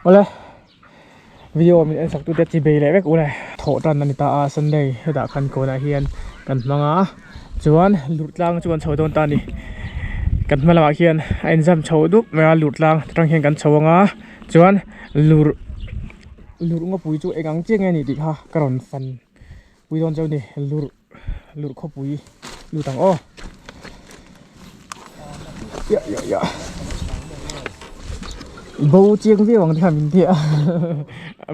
Awle video min en sak tute chi bei leh vek ule thawh tan a ni ta a Sunday hetah khan kawnah hian kan hmang a chuan lurh tlang chu kan chho dawn ta a ni kan hma lamah khian a inzam chho dup mai a lurh tlang atang hian kan chho ang a chuan lurh lurh ngawpui chu eng ang chiah nge a nih tih kha ka rawn fan pui dawn chauh a ni lurh. Lurh khawpui lut ang aw ya ya ya bo chiang viau ang te khan min ti a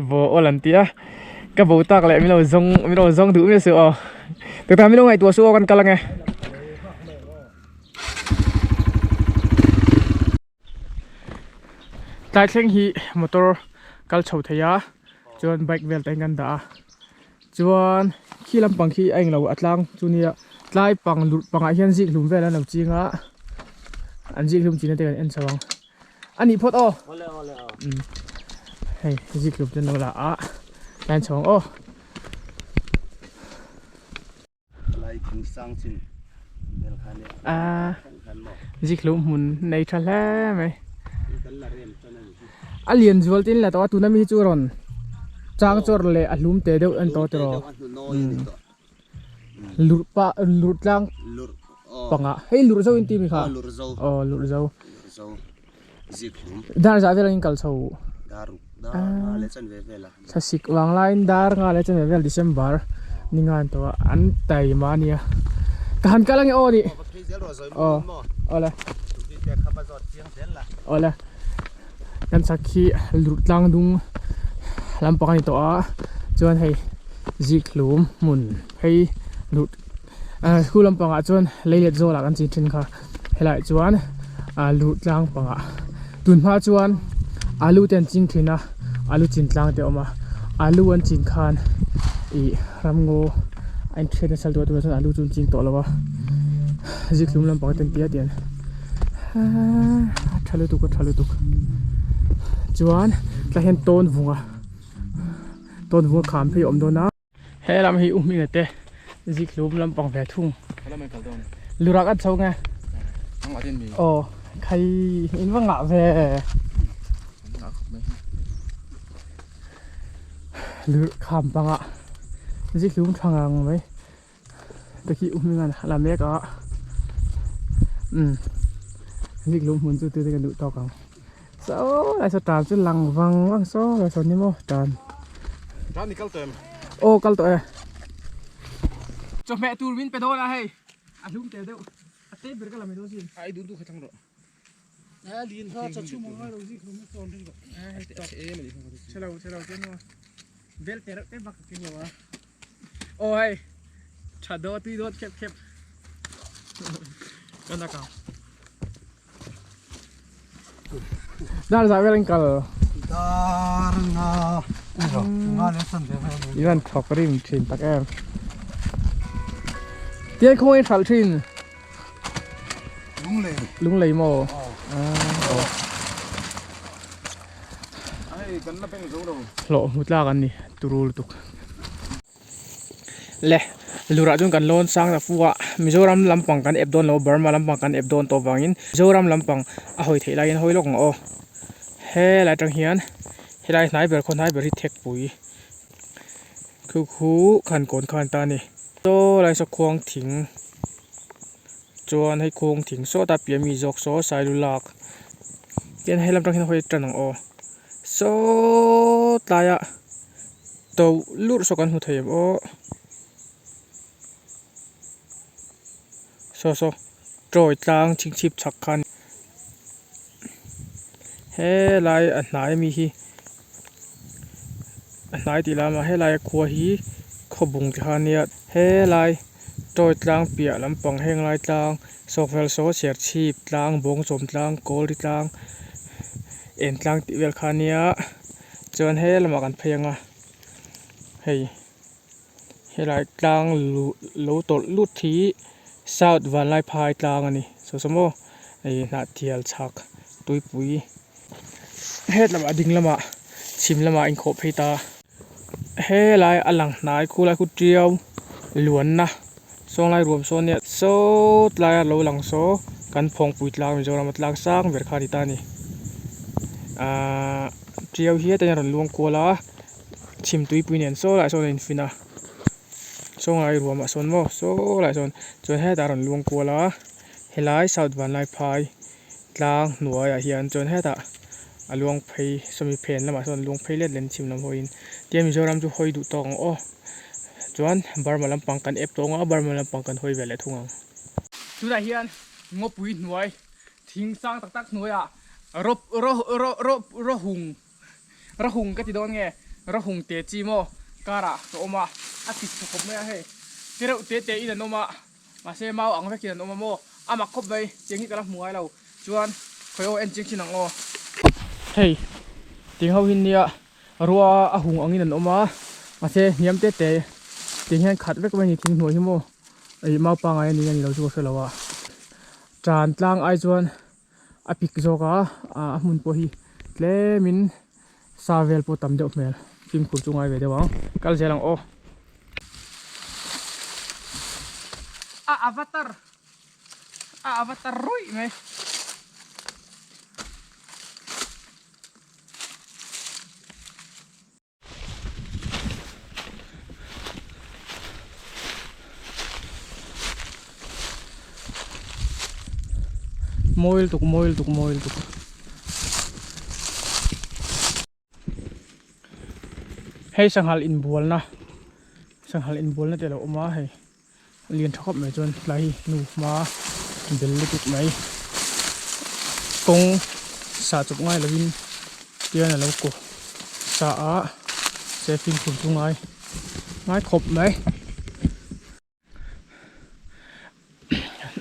bo awl an ti a ka bo tak leh min lo zawng min lo zawng duh miah suh aw tukverh min lo ngaihtuah suh aw kan kal ange. Tlai thleng hi motor kal chho thei a chuan bike vel te in kan dah a chuan khi lampang khi a englo a tlang chu nia tlai pang lurh pangah hian zik hlum vel an lo ching a an zik hlum chin na te kan en chho ang a nih phawt aw umm hei zik hlum te an lo la a kan en chho ang aw. Zikhlum hmun nei tha hle mai a lian zual te in la tawh a tuna mi hi chu a rawn chang chawr leh a hlum te deuh a ni tawh tiraw lurh pah lurh tlang pangah hei lurh zo in ti mi kha aw lurh zo dar zah vel ang in kal chho Thlasik vang laiin dar nga leh chanve vel December ni nga an tawh a an taima a nia ka han kal ange aw nih aw awle awle kan chak hi lurh tlang dung lampang a ni tawh a chuan hei zik hlum hmun phei lurh khu lampangah chuan leilet zawlah kan chin thin kha helaiah chuan lurh tlang pangah tun hma chuan alu te an ching thin a alu chin tlang te a awm a alu an chin khan ih ramngaw a inthiat nasa lutuk a tunah chuan alu chu an ching tawh lo a zikhlum lampang te an ti a tiang a tha lutuk a tha lutuk chuan tlai hian tawn vunga tawn vunga kham phei a awm dawn a. He lam hi u hminga te zikhlum lampang ve thung lurak an chho nge aw khai in va ngah ve lurh kham pangah zikhlum tha ngang mai te khi u hminga a la mek a umm zikhlum hmun chu tute kan duh tawk ang. Saw lai saw tan chu lang vang vang saw lai saw ni maw tan. Tan ni kal tawh em? Aw kal tawh e. Chawhmeh tur min pe dawn a hei. A hlum te deuh. A te ber ka la mai dawn sin. Ai dun du kha thlang rawh. A lin kha cha chu mong lo zi khum chawn ring rawh. A em ani. Chalo chalo te no. Bel te reuh te bak ka keng lo a. Aw hei. Tha dawt tui dawt khep khep. Ka nak ang. Dar zah vel an kal. Dar nga nga le san ve vel. I van thawk rim thin tak em. Tian khaw in hral thin. Lunglei. Lunglei maw? Ai kan la beng zo lo. Hlawh hmu tlak an ni turu lutuk. Le lurah chuan kan lawn sang ta fu a Mizoram lampang kan ep dawn lo Burma lampang kan ep dawn tawh vangin Mizoram lampang a hawi theih laiin hawi lawk ang aw helai atang hian helai hnai ber khaw hnai ber hi thekpui khu khu khan kawn khan ta a ni saw lai saw khuang thing chuan hei khuang thing sawta piah mi zawk saw sailu lak tian helam atang hian hawi tan ang aw saw tlaiah. To lurh saw kan hmu thei em aw saw saw tawi tlang chhingchhip chhak khan helai a hnai ami hi a hnai tih lamah helai a khua hi khawbung te kha ania helai tawi tlang piah lampang heng lai tlang sawkvel saw serchhip tlang bawngchawm tlang kawlri tlang en tlang tih vel kha ania. Chuan he lamah kan phei ang a hei helai tlang luh lo tawlh lut hi south vanlaiphai tlang a ni saw saw maw hei hnah thial chhak tuipui het lamah ding lamah chhim lamah a inkhawh phei ta helai a lang hnai khu lai khu tiau luanna sawnglai ruam sawn nia saw tlaia lo lang saw kan phawngpui tlang Mizoram a tlang sang ber kha a ni ta a ni ahh. Tiau hi heta hian a rawn luang kual a chhim tuipui nen saw laiah sawn a infin a saw ngai ruamah sawn maw saw laiah sawn chuan hetah a rawn luang kual a helai south vanlaiphai tlang hnuaiah hian chuan hetah a luang phei sawmi phen lamah sawn a luang phei let leh chhim lam hawiin tihian Mizoram chu hawi duh tawk ang aw chuan Burma lampang kan ep tawh ang a Burma lampang kan hawi ve leh thung ang. Tunah hian ngawpui hnuai thing sang tak tak hnuaiah ro ro ro ro rawhung rawhung ka ti dawn nge rawhung te chi maw car ah ka awm a a ti chhe khawp mai a hei te reuh te te in an awm a mahse mau ang vekin an awm a maw a mak khawp mai tiang hi ka la hmu ngai lo chuan khawi aw en chiang chin ang aw. Hei ting ho hi nia rua a hung angin an awm a mahse hniam te te tiang hian khat vek mai a ni thing hnuai hi maw ih mau pangai a ni nge ni lo chu ka hre lo a tan tlang ai chuan a pik zawk a a hmun pawh hi tlemin sa vel pawh tam deuh hmel fimkhur chu ngai ve deuh ang kal zel ang aw. A avatar a avatar ruih mai. Mawi lutuk mawi lutuk mawi lutuk hei sanghal inbualna sanghal inbualna te a lo awm a hei a lian tha khawp mai chuan tlai hi nu hma bel lutuk mai kawng sah chawp ngai lovin tian a lo kaw sa a se fimkhur chu ngai ngai khawp mai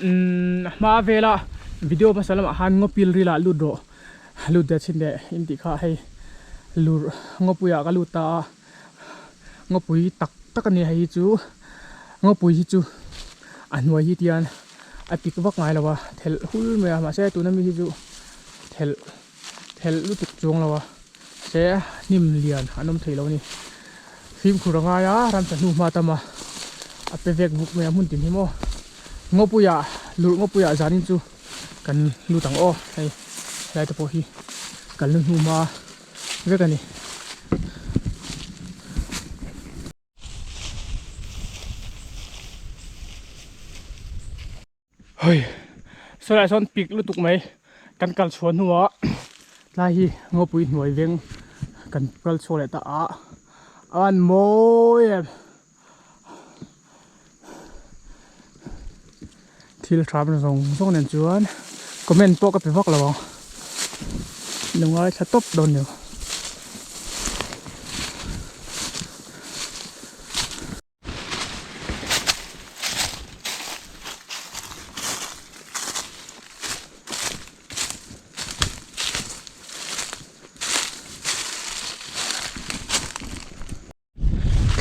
umm a hma vela video hmasa lamah khan ngaw pil ril ah lut rawh lut ve chhin leh in tih kha hei lur ngawpuiah ka lut ta a. Ngawpui tak tak a ni hei hi chu ngawpui hi chu a hnuai hi tian a pik vak ngai lo a thelh hul mai a mahse tuna mi hi chu thelh thelh lutuk chuang lo a se hnim lian an awm thei lo a ni fimkhur a ngai a ramsa hnu hma tam a a pe vek vuk mai a hmun tin hi maw ngawpuiah lurh ngawpuiah zanin chu kan lut ang aw hei helai te pawh hi kan lu hnu hma. vek a ni. Hei sawlai sawn pik lutuk mai kan kal chhuah hnuah tlai hi ngawpui hnuai veng kan kal chhuak leh ta a a van mawi em thil tha zawng zawng nen chuan comment pawh ka pe vak lo ang lo ngaithla tawp dawn ni.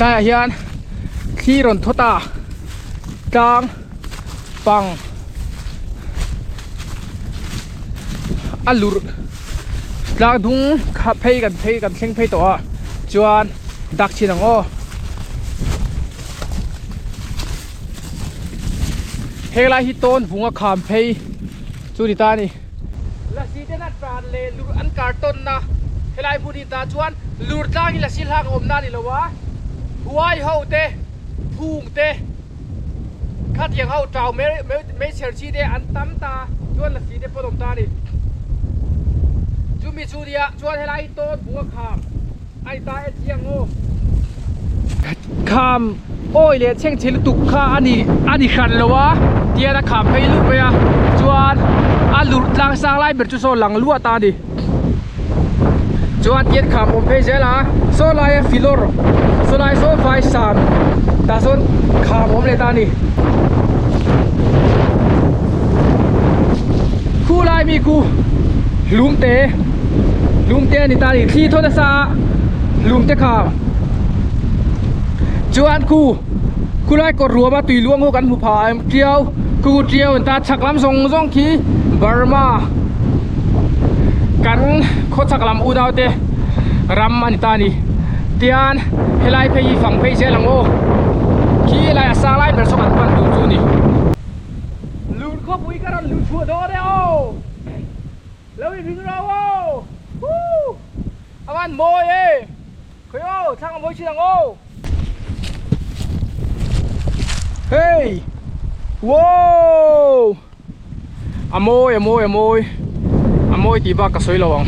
Tlaiah hian thli rawn thawt a tlang pang a lurh tlang dung kha phei kan phei kan thleng phei tawh a chuan dak chhin ang aw helai hi tawn vung a kham phei chu ni ta a ni. Lasi ten a tan leh lur an kar tawn na helai hmun hi tah chuan lur tlang hi lasi hlak a awm na a ni lo a, huai ho te phung te khatiang ho tau meichher chi te an tam ta chuan lasi te pawh an awm ta a ni. Chumi chu nia chuan helai hi tawn bung a kham a ni ta e chiang aw. Kham awi leh chheng chhe lutuk kha a ni a ni hran lo a tian a kham phei luh mai a chuan a lurh tlang sang lai ber chu saw lang luah ta a ni chuan tian kham awm phei zel a saw laia filawr saw lai saw vai sam tah sawn kham awm leh ta a ni khu lai mi khu hlum te hlum te a ni ta a ni thli thaw nasa a hlum te kham. Chuan khu khulai kawt ruam a tui luang ho kan hmu phah em tiau khu tiau an ta chhak lam zawng zawng khi Burma kan khaw chhak lam unau te ram a ni ta a ni tian helai phei hi fang phei zel ang aw khi helai a sang lai ber saw kan pan tur chu a ni. Lut khawpui ka rawn lut chhuah dawn e aw lo inring ro aw huu. an mawi e khawi aw thlang a mawi thin ang aw hei wow a mawi a mawi a mawi a mawi tih bak ka sawi lo ang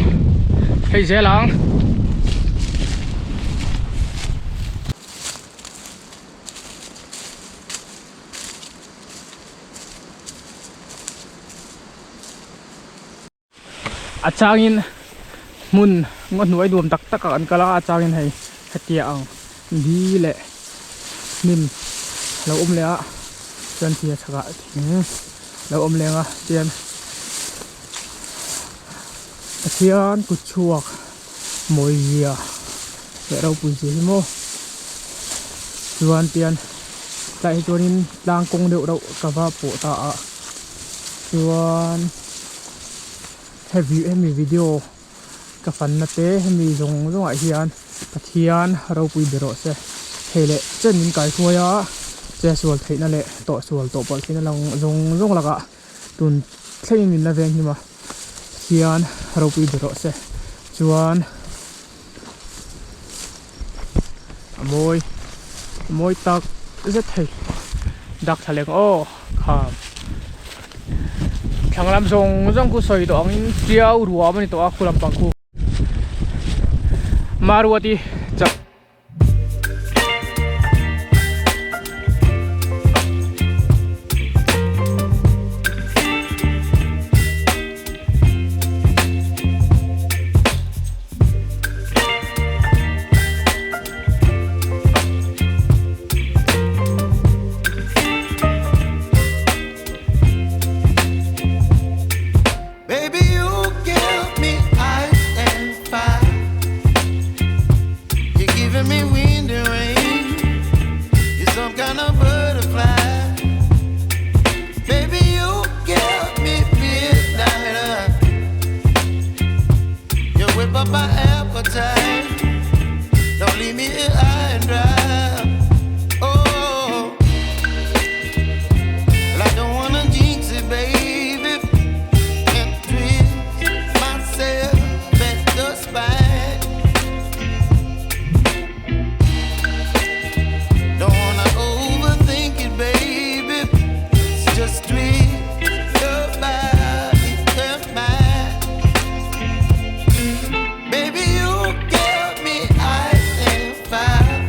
hei zel ang. A changin hmun ngaw hnuai nuam tak tak ah an kal a a changin hei hetiang ang di leh hnim lo awm leh a chuan thir chhakah thing lo awm leng a chuan Pathian kut chhuak mawi zia leh ropui zia hi maw chuan tian tlaiah hi chuanin tlang kawng deuh reuh ka va pawh ta a chuan hemi video ka fanna te hemi zawng zawng ah hian Pathian ropui be rawh se hei leh chen min kaihruai a che sual theihna leh tawh sual tawh pawlh theihna lang zawng zawng lakah tun thlengin min la veng hlim a Pathian ropui be rawh se chuan a mawi a mawi tak zet thei dak thla leng aw kham thlang lam zawng zawng khu sawi tawh angin tiau ruam a ni tawh a khu lampang khu Maruati chak. Baby you give me ice and fire You're giving me wind and rain You're some kind of butterfly Baby you give me midnight You whip up my appetite Don't leave me here high and dry Oh Well I don't wanna jinx it baby And twist myself at the spine Don't wanna overthink it baby It's just twist your body and mine Baby you give me ice and fire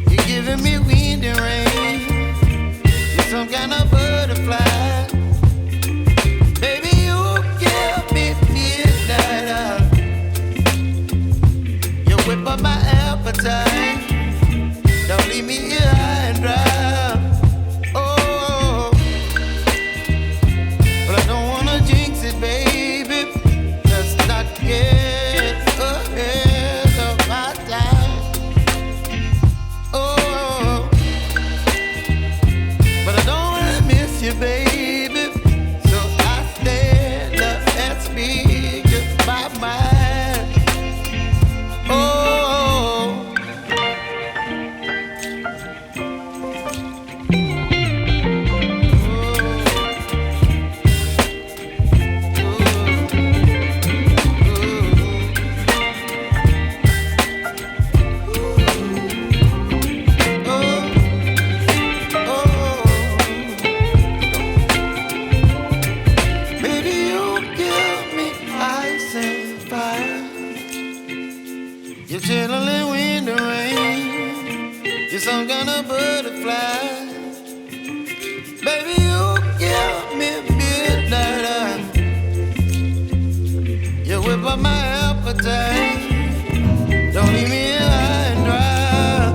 You're giving me wind and rain You're some kind of butterfly Baby you give me midnight You whip up my appetite Don't leave me here high and dry Oh But I don't wanna jinx it baby Let's not get ahead of my time Oh But I don't wanna miss you baby So I stand up and speak just my mind Oh Baby, you give me ice and fire. You're chilling wind and rain. You're some kind of butterfly. Baby, you give me midnight. You whip up my appetite. Don't leave me here high and dry.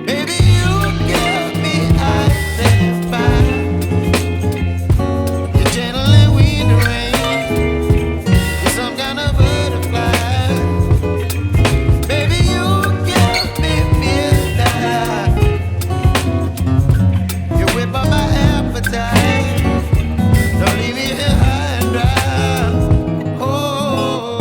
Baby, you give me ice and fire. You're channeling wind and rain. You're some kind of butterfly. Baby, you give me midnight. You whip up my appetite. Don't leave me here high and dry. Oh.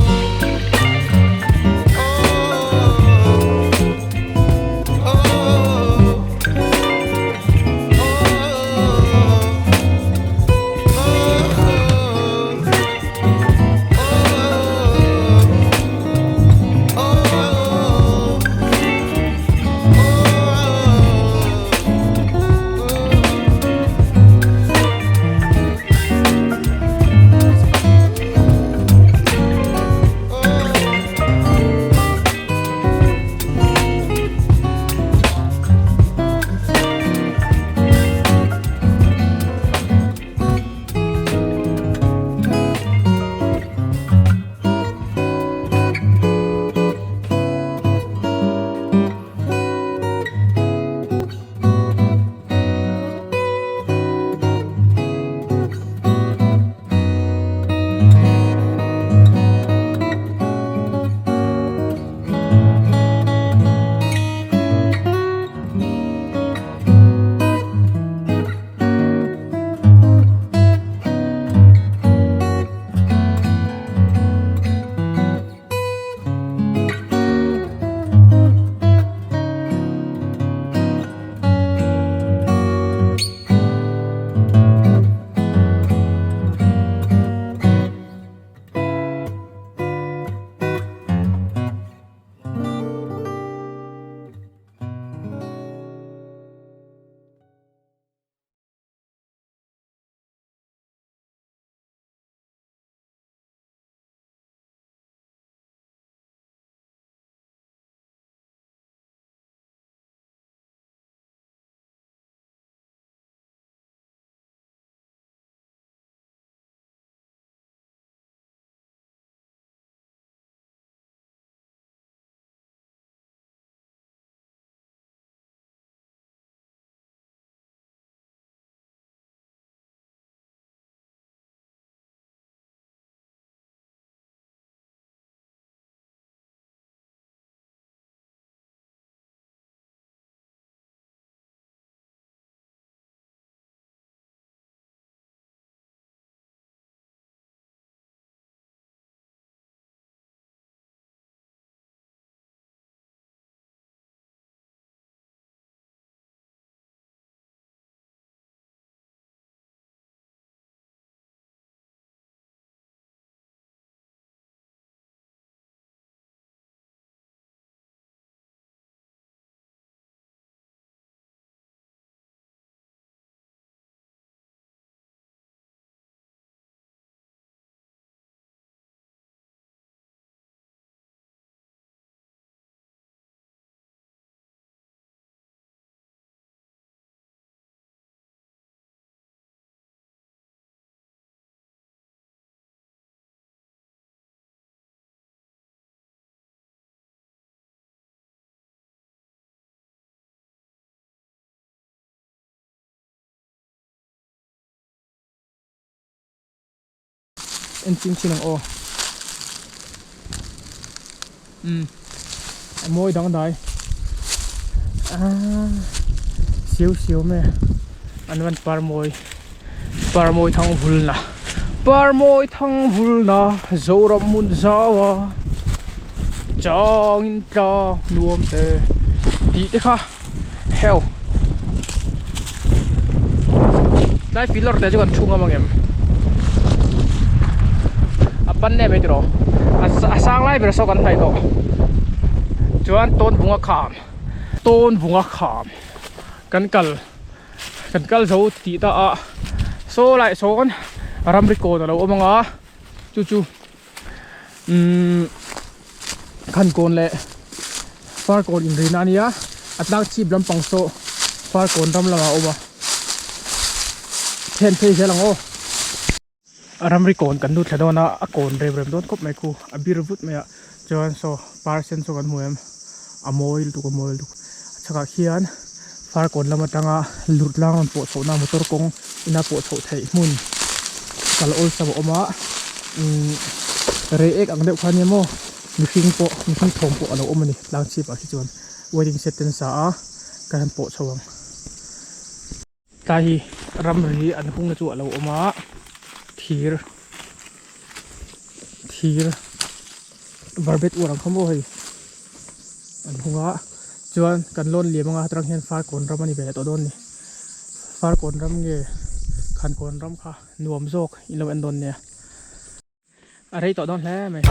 en ching chin ang aw umm a mawi dangdai aaa siau siau mai a an van par mawi par mawi thang vulna par mawi thang vulna Zoram hmun zau a changin tlang nuam te tih te kha heuh tlai pillar te chu kan thu ngam angem a pan em mai tiraw a sang lai ber saw kan hnaih tawh chuan tawn vunga kham tawn vunga kham kan kal kan kal zo tih ta a saw lai sawn ramri kawn alo awm anga chu chu umm Khankawn leh Farkawn inrina a nia, a tlang chhip lampang saw Farkawn ram lamah a awm a, then phei zel ang aw. A ramri kawn kan lut thla dawn a, a kawn rem rem dawn khawp mai khu, a bir vut mai a, chuan saw par sen saw kan hmu em, a mawi lutuk a mawi lutuk, a chhakah khian Farkawn lam atanga lut lang rawn pawh chhohna motor kawng ina pawh chhoh theih hmun kal awlsam a awm a umm rei ek ang deuh kha ania maw mihring pawh mihring thawm pawh a lo awm a ni tlang chhip ah khi chuan wedding set te an sa a ka han pawh chho ang tlai hi ramri an hung na chu a lo awm a thir thir barbet uar ang kha maw hei. An hung a chuan kan lawn liam anga aṭang hian farkawn ram a ni ve leh tawh dawn a ni farkawn ram nge khankawn ram kha nuam zawk in lo en dawn nia a rei tawh dawn hle mai.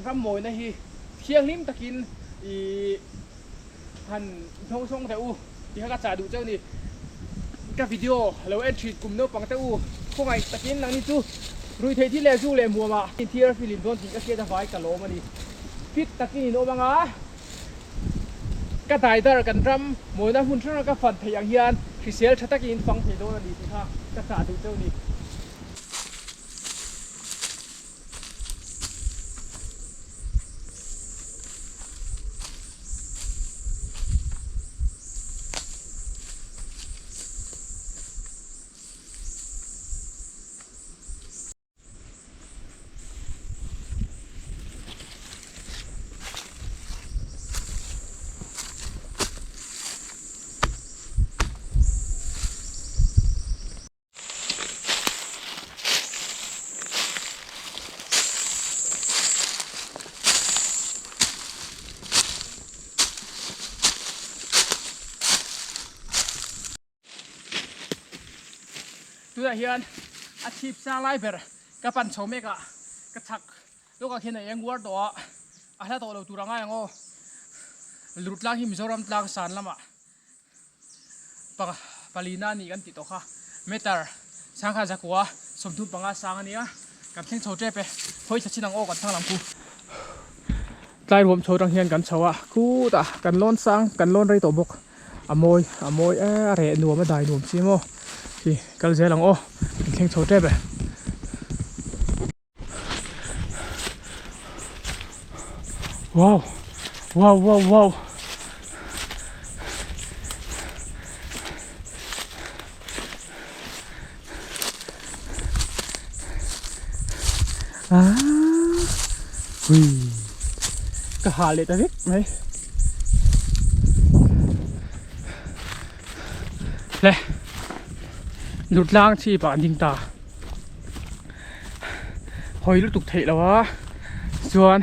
ram mawina hi thianghlim takin i han hnawng sawng teh u tih kha ka chah duh cheu ni. Ka video lo en thin kum naupang te u khawngaih takin nangni chu ruihtheih thil leh zu leh hmuamah inthiar filim dawn tih ka hriat avai ka lawm a ni. Fit takin in awm anga ka daidar kan ram mawina hmun hrang hrang ka fan theih ang hian hrisel tha takin in fang thei dawn a ni tih kha ka chah duh cheu ni. Tunah hian a chhip sang lai ber ka pan chho mek a, ka chhak lawkah khian a eng uar tawh a, a hla tawh lo tur a ngai ang aw. Lur tlang hi Mizoram tlang san lamah palina a nih kan tih tawh kha meter sangha zakua 35 sang a nia kan thleng chho tep e hawi thla chin ang aw kan thlang lam khu tlai ruam chho atang hian kan chho a khutah kan lawn sang kan lawn rei tawh bawk a mawi a mawi e a reh nuam a dai nuam si maw khi kal zel ang aw kan thleng chho tep e. Wow wow wow wow ah hui ka hah leh ta vek mai le lutlang chhip ah an ding ta. Hawi lutuk theih lo a chuan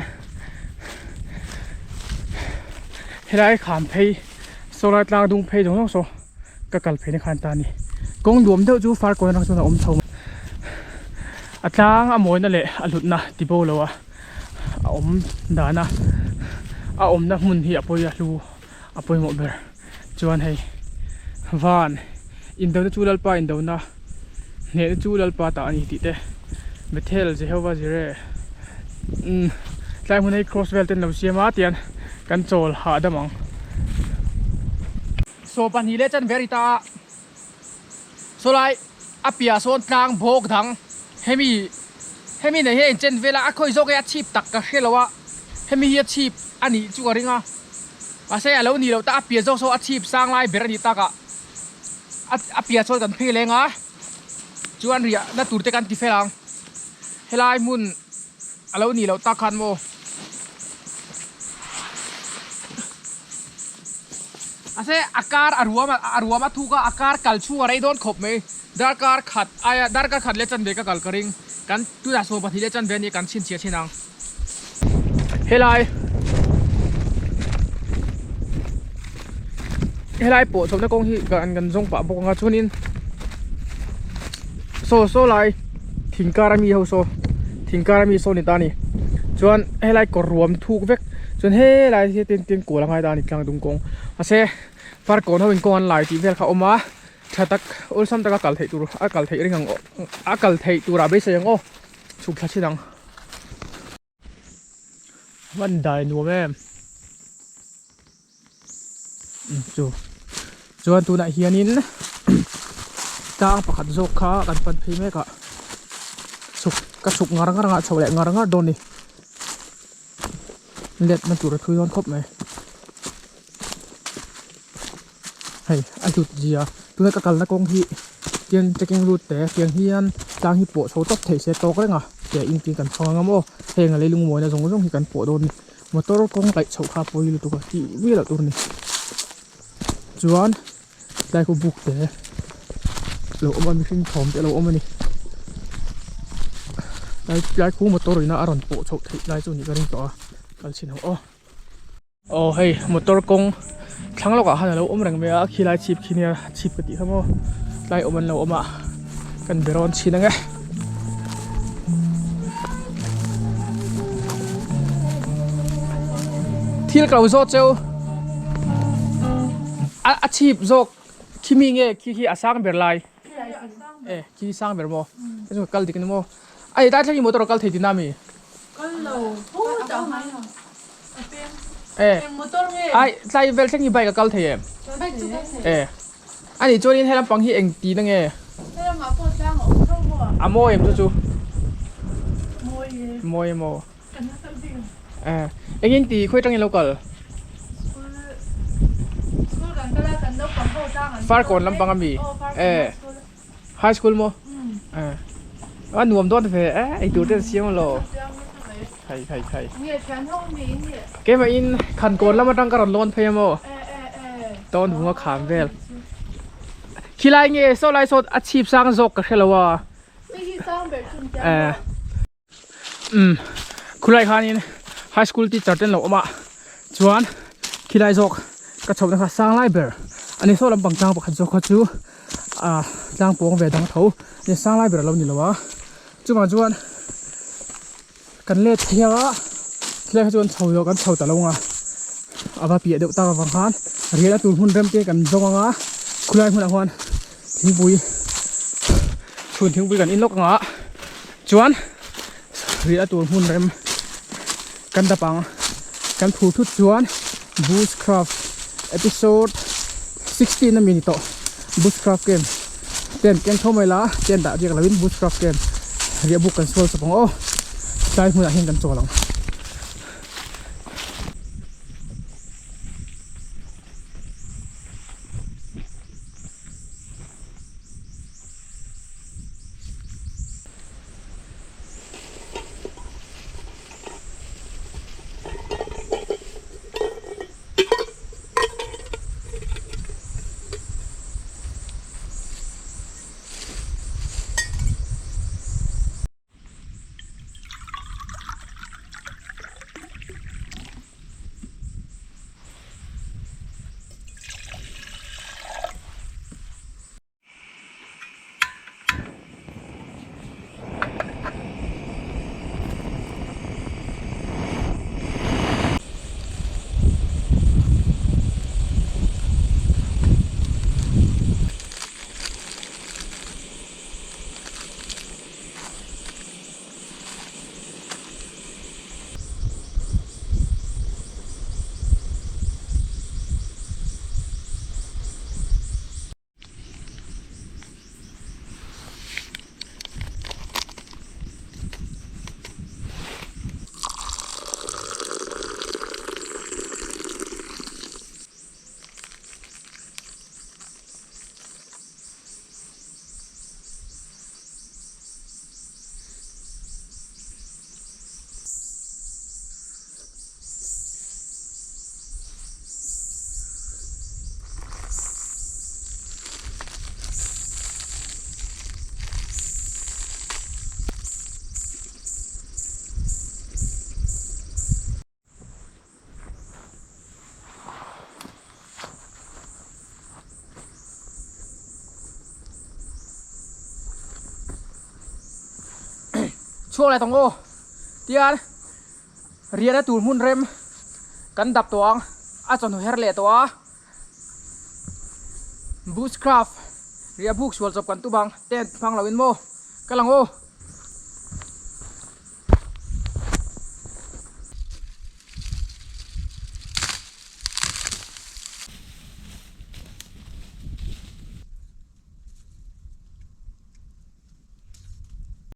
helai kham phei saw lai tlang dung phei zawng zawng saw ka kal phei na khan ta a ni kawng nuam deuh chu far kawn atang chuan a awm chho a tlang a mawina leh a hlutna ti bo lo a a awm dan a a awmna hmun hi a pawi a hlu a pawimawh ber chuan hei van indona chu Lalpa indona hnehna chu Lalpa tah a ni tih te Bethel Jehovah Jireh umm tlai hmun hei cross vel te an lo siam a tian kan chawl hahdam ang. Saw pahnih leh chan ve a ri ta a saw lai a piah sawn tlang bawk dang hemi hemi nei hi a inchen vel a a khawi zawk hi a chhip tak ka hre lo a hemi hi a chhip a nih chu ka ring a mahse a lo nih loh ta a piah zawk saw a chhip sang lai ber a nih takah a piah chuan kan phei leng a chuan riah na tur te kan ti fel ang helai hmun a lo nih loh tak khan maw. Mahse a kar a ruam a ruam a thuk a a kar kal chhung a rei dawn khawp mai darkar khat aia darkar khat leh chanve ka kal ka ring kan tunah 12 leh chanve ania kan chhinchhiah thin ang helai helai pawh chhohna kawng hi kan kan zawng pah bawk anga chuanin saw saw lai thing kar ami ho saw thing kar ami saw ni ta a ni chuan helai kawr ruam thuk vek chuan helai hi tin tin kual a ngai ta a ni tlang dung kawng mahse farkawn ho in kawng an lai tih vel kha a awm a tha tak awlsam taka kal theih tur a kal theih ring ang aw a kal theih turah beisei ang aw chhuk thla chin ang. Hman dai nuam em chu chuan tunah hianin tlang pakhat zawk kha kan pan phei mek a chhuk ka chhuk ngar ngar ang a chho leh ngar ngar dawn a ni let na tur a thui dawn khawp mai hei a hlut zia tuna ka kalna kawng hi tian trekking route te tiang hian tlang hi pawh chho tawp theih se tawk reng a tia in tin kan hmang ang a maw heng a leilung mawina zawng zawng hi kan pawh dawn a ni motor kawng laih chhoh kha pawi lutuk a tih miah loh tur a ni chuan tlai khu buk te lo awm a mihring thawm te a lo awm a ni tlai tlai khu motor in a rawn pawh chhoh theih lai chu a nih ka ring tawh a kal chhin ang aw. Aw hei motor kawng thlang lawkah khan alo awm reng mai a khilai chhip khi nia chhip ka tih kha maw tlai awm an lo awm a kan be rawn chhin ang e. Thil ka lo zawt cheu. A a chhip zawk khi mi nge khi khi a sang ber lai. E khi sang ber maw? Chu kal dik ni maw? A tlai thleng i motor a kal thei tina mi? Kal lo. Pu chau mai lo. A peng. E. Eng motor nge? Ai tlai vel thleng i bike a kal thei em? Bike chu kal thei. E. Ani chuanin he lampang hi eng tihna nge? He lamah pawh tlang a awm tho maw? A mawi em chu chu? Mawi e. Mawi e maw? Kan la kal bik ang. Eh, engin ti khawi tangin lo kal? School School kan kal a, kan naupang ho tlang an Farkawn lampang ami? Aw, Farkawn Eh. high school. High school maw? Eh. A nuam dawn ve eh, eitur te an siam alo. Siam nasa mai. Khai khai khai. Nge thian ho mi in nih? Keimah in Khankawn lam atang ka rawn lawn phei a maw? Eh eh eh. Tawn vunga kham vel. Khilai nge saw lai saw a chhip sang zawk ka hre lo a. Hei hi sang ber chun tiang Eh. maw? Umm khulai khanin high school teacher te an lo awm a chuan khilai zawk ka chhohna kha sang lai ber a ni saw lampang tlang pakhat zawk kha chu ah tlang pawng ve dang tho ni sang lai ber a lo ni lo a chuvang chuan kan let phei a khilai kha chuan chho zawh kan chho ta lo ang a a va piah deuh tak avang khan riahna tur hmun rem te kan zawng ang a khulai hmunah khuan thingpui chhun thingpui kan in lawk ang a chuan riahna tur hmun rem kan dap ang kan phur thut chuan bushcraft episode 16 ami ni tawh bushcraft camp tent ken tho mai la tent ah riak lovin bushcraft camp riah buk kan sual chawp ang aw tlai hmunah hian kan chawl ang. Chhuak leh tawng aw tian riahna tur hmun rem kan dap tawh ang a chawhnu her leh tawh a bushcraft riah buk sual chawp kan tum ang tent hmang lo in maw ka lang aw.